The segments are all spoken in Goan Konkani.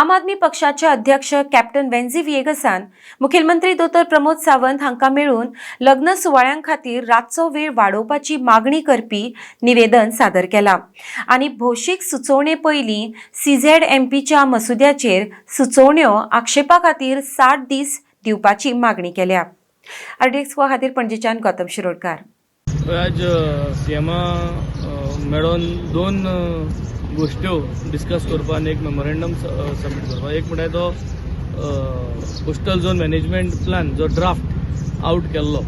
आम आदमी पक्षाचे अध्यक्ष कॅप्टन वेन्झी व्हिएगसान मुखेलमंत्री दोतोर प्रमोद सावंत हांकां मेळून लग्न सुवाळ्यां खातीर रातचो वेळ वाडोवपाची मागणी करपी निवेदन सादर केलां आनी भौशीक सुचोवणे पयलीं सीझेड एमपीच्या मसुद्याचेर सुचोवण्यो आक्षेपा खातीर 60 दीस दिवपाची मागणी केल्या. आरडीएक्स खातीर पणजेच्यान गौतम शिरोडकार. आज सीएमा मेळोन दोन गोश्ट्यो डिस्कस करपा आनी एक मेमोरेंडम सबमीट करपा. एक म्हणल्यार तो कोस्टल झोन मॅनेजमेंट प्लॅन जो ड्राफ्ट आउट केल्लो,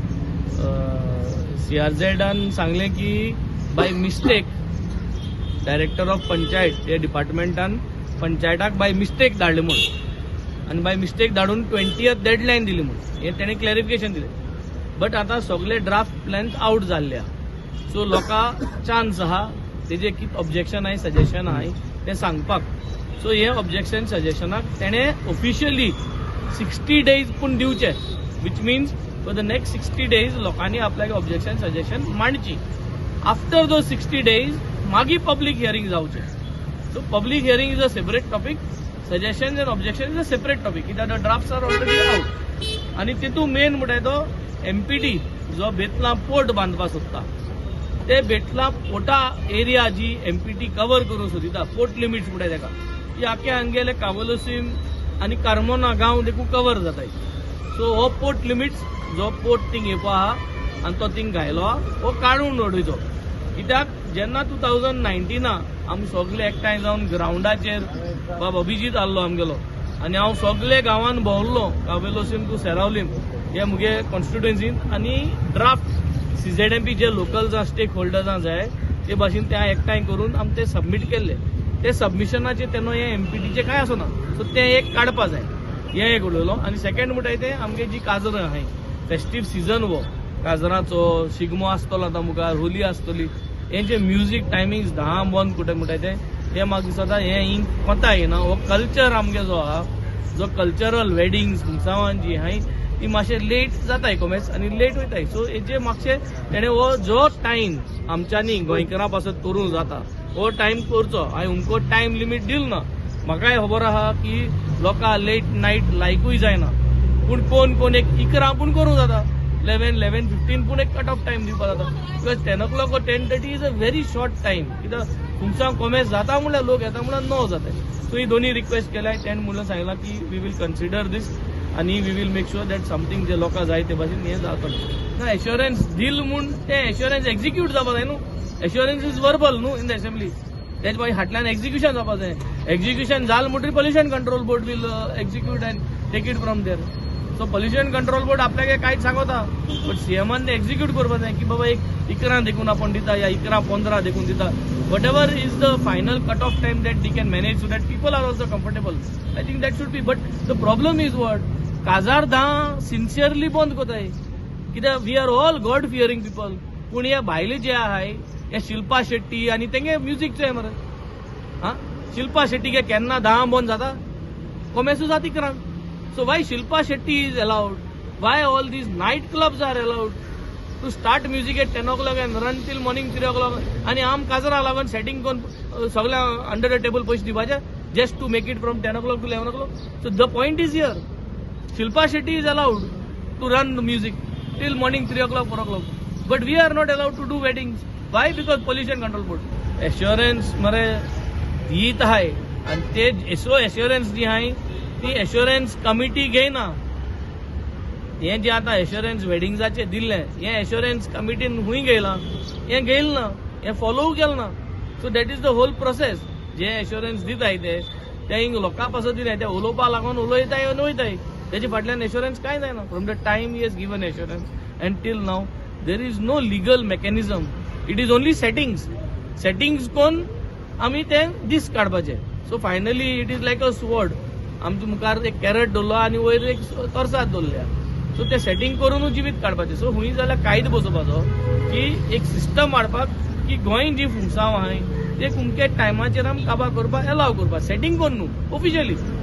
सीआरझेडान सांगलें की by mistake director of panchayat हे डिपार्टमेंटान पंचायताक बाय मिस्टेक धाडलें म्हूण आनी बाय मिस्टेक धाडून 20th deadline दिली म्हूण हें तेणें क्लॅरिफिकेशन दिलें. बट आतां सगळे ड्राफ्ट प्लॅन्स आउट जाल्ले आहा, सो लोकां चान्स आहा तेजे कितें ऑब्जेक्शन आहाय, सजेशन आहाय तें सांगपाक. सो हे ऑब्जेक्शन सजेशनाक तेणें ऑफिशियली 60 डेज पूण दिवचे, which means for the next 60 days लोकांनी आपल्याक ऑब्जेक्शन सजेशन मांडची. आफ्टर those 60 days मागीर पब्लीक हियरींग जावचें. So public hearing is a separate topic, suggestion and objection is a separate topic, कित्याक ड्राफ्ट्स are already out. आनी तितून मेन म्हणटाय तो एमपीटी जो बेतला पोर्ट बांदपाक सोदता, ते बेतला पोर्टा एरिया जी एमपीटी कवर करूंक सोदिता, पोर्ट लिमिट्स म्हणटाय तेका, ती आख्खे आमगेले कावलोसीम आनी कार्मोना गांव देखून कवर जाताय. सो हो पोर्ट लिमिट्स जो पोर्ट थिंग येवपा आहा आनी तो थिंग घायलो आहा, हो काडून उडयचो. कित्याक जेन्ना 2019 आमी सगळे एकठांय जावन ग्रावंडाचेर, बाब अभिजीत आहलो आमगेलो आनी हांव सगळे गांवान भोंवल्लो, कावेलोसीम टू सेरावलीम हे मुगे कॉन्स्टिट्युएन्सीन, आनी ड्राफ्ट सीझेडएमपी जे लोकल्स आहा, स्टेक होल्डर्सां जाय ते भाशेन ते एकठांय करून आमी ते सबमीट केल्ले. ते सबमिशनाचे तेन्ना हे एमपीटीचे कांय आसना, सो तें एक काडपा जाय, हें एक उलयलो. आनी सेकंड म्हणटाय तें आमगे जी काजरां आहाय, फेस्टीव सिजन हो काजराचो, शिगमो आसतलो आतां मुखार, होली आसतली, हेंचे म्युजीक टायमिंग्स 10 बंद कुठे म्हणटाय तें, हें म्हाका दिसता हें हिंग कोता येना. हो कल्चर आमगे जो आहा, जो कल्चरल वेडिंग्स पुंसावान जी आहाय, ती मातशें लेट जाताय कोमेस आनी लेट वयताय. सो हेजे मातशें तेणें हो जो टायम आमच्यांनी गोंयकारां पासत करूंक जाता, हो टायम करचो. हांवें उमको टायम लिमीट दिल ना. म्हाकाय खबर आहा की लोकां लेट नायट लायकूय जायना, पूण कोण कोण एक 11 पूण करूंक जाता, 11, 11:15 पूण एक कट ऑफ टायम दिवपा जाता, because 10 o'clock or 10:30 is a very short time, कित्याक तुमचा कोमेस जाता म्हणल्यार लोक येता म्हणल्यार 9 जाता. सो ही दोन्ही रिक्वेस्ट केल्या. तेणें म्हणून सांगलां की we will consider this आनी we will make sure that something जे लोकां जाय ते भाशेन हें जातलें. ना एश्योरन्स दिल म्हूण तें एश्योरन्स एक्झिक्यूट जावपा जाय न्हू. एश्योरन्स is verbal न्हू इन the assembly, तेज मागीर फाटल्यान एक्झिक्युशन जावपा जाय. एक्झिक्युशन जाल म्हणटकीर pollution control board will execute and take it from there. So pollution control board आपल्याक कांयच सांगता, बट सीएमान ते एक्झिक्यूट करपा जाय की बाबा एक 11 देखून आपण दिता या 11:15 देखून दिता, whatever is the final cut off time that they can manage, so that people are also comfortable. I think that should be. But the problem is what, काजार 10 सिन्सियरली बंद कोताय, कित्याक we are all God fearing people. पूण हे भायले जे आहाय, हे शिल्पा शेट्टी आनी तेंगे म्युजीक चोय मरे. हा, शिल्पा शेट्टी गे केन्ना 10 बंद जाता? कोमेसूच जाता 11. So why Shilpa Shetty is allowed? Why all these night clubs are allowed to start music at 10 o'clock and run till morning 3 o'clock? आनी आम काजरा लागून सेटिंग करून सगळ्या अंडर the table पयशे दिवपाचे just to make it from 10 o'clock to 11 o'clock. So the point is here, Shilpa Shetty is allowed to run the music till morning 3 o'clock, 4 o'clock. But we are not allowed to do weddings. Why? Because pollution control board. Assurance मरे दीत आहाय आनी ते सो एश्योरन्स जी आहाय ती एश्योरन्स कमिटी घेयना. हें जें आतां एश्योरन्स वेडिंग्साचें दिल्लें, हें एश्योरन्स कमिटीन खूंय घेयलां? हें घेयलें ना, हें फॉलो केलें ना. So that is the whole process. जे एश्योरन्स दिताय ते ते हिंग लोकां पासत दिनाय, ते उलोवपा लागून उलयताय आनी वयताय. तेजे फाटल्यान एश्योरन्स कांय जायना. From the time he has given assurance and till now there is no legal mechanism. It is only settings. Settings कोन आमी ते दीस काडपाचे. So finally it is like a sword. आमच्या मुखार एक कॅरट दवरलो आनी वयर एक तरसाद दवरल्या. सो ते सेटींग करूनूच जिवीत काडपाचें. सो खूंय जाल्यार कायदो बसोवपाचो की एक सिस्टम हाडपाक की गोंय जी फुंगसांव आहाय ते खुमके टायमाचेर आमी काबार करपाक एलाव करपाक, सेटींग करून न्हू, ऑफिशियली.